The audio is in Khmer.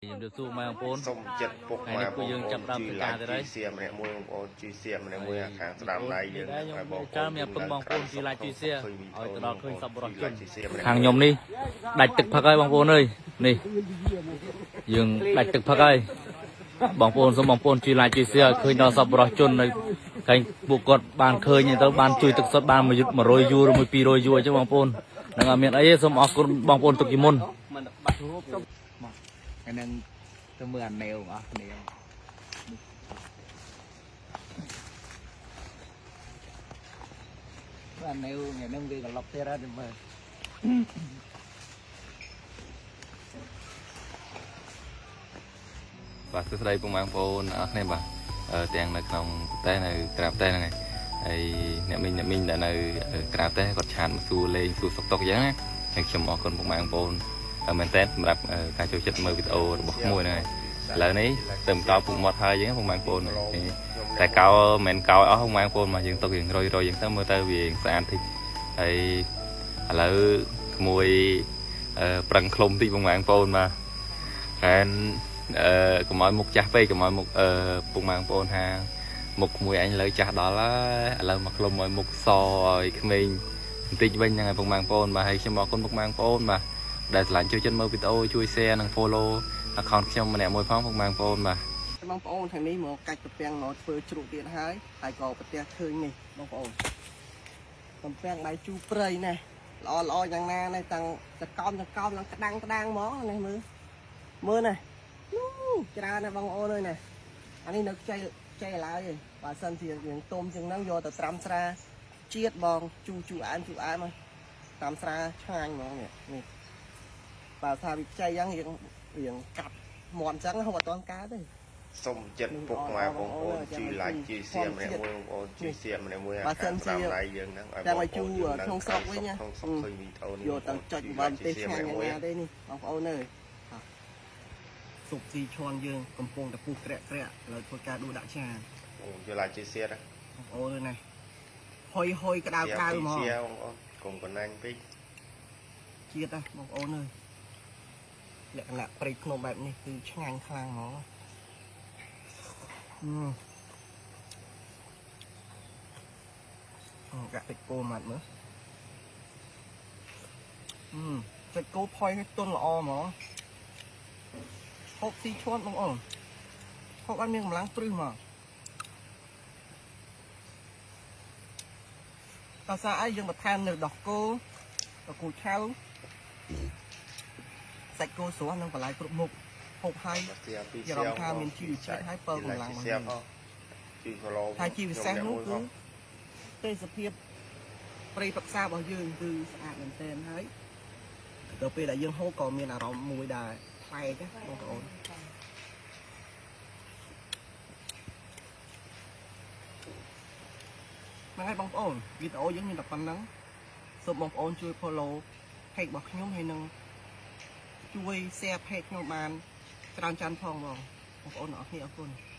ខ្ញុំជម្រាបសួរម៉ែបងប្អូន សូមចិត្តពុក ថ្ងៃ ម៉ែ នេះពួកយើង បងប្អូន ចាប់ផ្ដើម ជួយ ធ្វើការ like ទៀតហើយ ជួយ share ម្នាក់មួយបងប្អូនជួយ share ម្នាក់មួយអាខាងស្ដាំដៃយើង នេះដែរ ឲ្យបងប្អូ ខ្ញុំ ន មានពឹងបងប្អូនជួយ like ជួយ share ឲ្យទៅដល់ឃើញសប្បុរសជន ជួយ like ជួយ share ម្នាក់ ខាងខ្ញុំនេះដាច់ទឹកផឹកហើយបងប្អូនអើយនេះយើងដាច់ទឹកផឹកហើយបងប្អូនសូមបងប្អូនជួយ like ជួយ share ឲ្យឃើញដល់សប្បុរសជននៅឃើញពួកគាត់បានឃើញទៅបានជួយទឹកសុទ្ធបានមួយយុទ្ធ100យូរឬមួយ200យូរអញ្ចឹងបងប្អូននឹងអត់មានអីទេសូមអរគុណបងប្អូនទុកជាមុន មិនបាត់រូបមកអានឹងទៅមើលអាណេវបងប្អូនគ្នាមើលអាណេវថ្ងៃហ្នឹងវាក្លុកទៀតហើយទៅមើល បាទសួស្តីពុកម៉ែបងប្អូនអរគ្នាបាទទាំងនៅក្នុងប្រទេសនៅក្រៅប្រទេសហ្នឹងហើយហើយអ្នកមីងអ្នកមីងដែលនៅក្រៅប្រទេសគាត់ឆាតមកសួរលេងសួរសុខទុក្ខអញ្ចឹងណាហើយខ្ញុំអរគុណពុកម៉ែបងប្អូនមែនតើសម្រាប់ការចូលចិត្តមើលវីដេអូរបស់ក្មួយហ្នឹងហើយឥឡូវនេះទៅបន្តពុកមាត់ហើយអញ្ចឹងពុកម៉ែបងប្អូនតែកោមិនមែនកោអស់ពុកម៉ែបងប្អូនមកយើងទុកយើងរយរយអញ្ចឹងទៅមើលទៅវាស្អាតតិចហើយឥឡូវក្មួយប្រឹងឃ្លុំតិចពុកម៉ែបងប្អូនបាទហើយ កុំឲ្យមុខចាស់ពេកកុំឲ្យមុខពុកម៉ែបងប្អូនថាមុខក្មួយអញលើចាស់ដល់ហើយឥឡូវមកឃ្លុំឲ្យមុខសឲ្យក្មេងបន្តិចវិញហ្នឹងហើយពុកម៉ែបងប្អូនបាទហើយខ្ញុំអរគុណពុកម៉ែបងប្អូនបាទដែលស្រឡាញ់ជួយចិត្តមើលវីដេអូជួយ share និង follow account ខ្ញុំម្នាក់មួយផងពុកម៉ែបងប្អូនបាទ បងប្អូនខាងនេះមកកាច់ទំពាំងមកធ្វើជ្រូកទៀតហើយហើយក៏ប្រទះឃើញនេះបងប្អូនទំពាំងដៃជូរព្រៃនេះល្អល្អយ៉ាងណានេះតាំងតកោមតកោមឡើងក្តាំងក្តាំងហ្មងនេះមើលមើលនេះនោះច្រើនណាស់បងប្អូនអើយនេះអានេះនៅខ្ចីខ្ចីឡើយឯងបើសិនជាយើងទុំជាងហ្នឹងយកទៅត្រាំស្រាជាតិបងជូរជូរអែមជូរអែមហើយត្រាំស្រាឆ្ងាញ់ហ្មងនេះនេះបើថាវាខ្ចីយ៉ាងរៀងរៀងកាត់មាត់អញ្ចឹងហូបអត់ទាន់កើតទេ សូមចិត្តពុកម៉ែបងប្អូនជួយ like ជួយ share ម្នាក់មួយបងប្អូនជួយ share ម្នាក់មួយអាខាងស្ដាំដៃយើងហ្នឹងឲ្យបងប្អូនយើងនៅក្នុងស្រុកក្នុងស្រុកឃើញវីដេអូនេះ យកទៅចុចបើមិនទេសឆ្ងាញ់យ៉ាងណាទេនេះបងប្អូនអើយស៊ុបស៊ីឈွန်យើងកំពុងតែពុះក្រាក់ក្រាក់ឥឡូវធ្វើការដួសដាក់ចាន ជួយ like ជួយ share បងប្អូនអើយណាហុយហុយក្តៅក្តៅហ្មង share បងប្អូនកុំកណាញ់ពេក ជាតិណាបងប្អូនអើយលក្ខណៈព្រៃភ្នំបែបនេះគឺឆ្ងាញ់ខ្លាំងហ្មងអឺអឺកាក់តិចគោម៉ាត់មើលអឺតិចគោផុយឲ្យទន់ល្អហ្មងហូបស៊ីឈွန်បងប្អូនហូបឲ្យមានកម្លាំងព្រឹសហ្មងតើសារអីយើងបន្ថែមនៅដោះគោដោះគោឆៅសាច់គោស្រស់និងបន្លែគ្រប់មុខហូបហើយ share ពី ជាអារម្មណ៍ថាមានជីវជាតិហើយពើកម្លាំងមក share ផងជួយ follow ហើយជាពិសេសនោះគឺទេសភាពព្រៃប្រឹក្សារបស់យើងគឺស្អាតមែនទែនហើយដល់ពេលដែលយើងហូបក៏មានអារម្មណ៍មួយដែរប្លែកណាបងប្អូនហ្នឹងហើយបងប្អូនវីដេអូយើងមានតែប៉ុណ្្នឹងសូមបងប្អូនជួយ follow page របស់ខ្ញុំហើយនឹងជួយ share page ខ្ញុំបានច្រើនច្រើនផងបងបងប្អូនទាំងអស់គ្នាអរគុណ។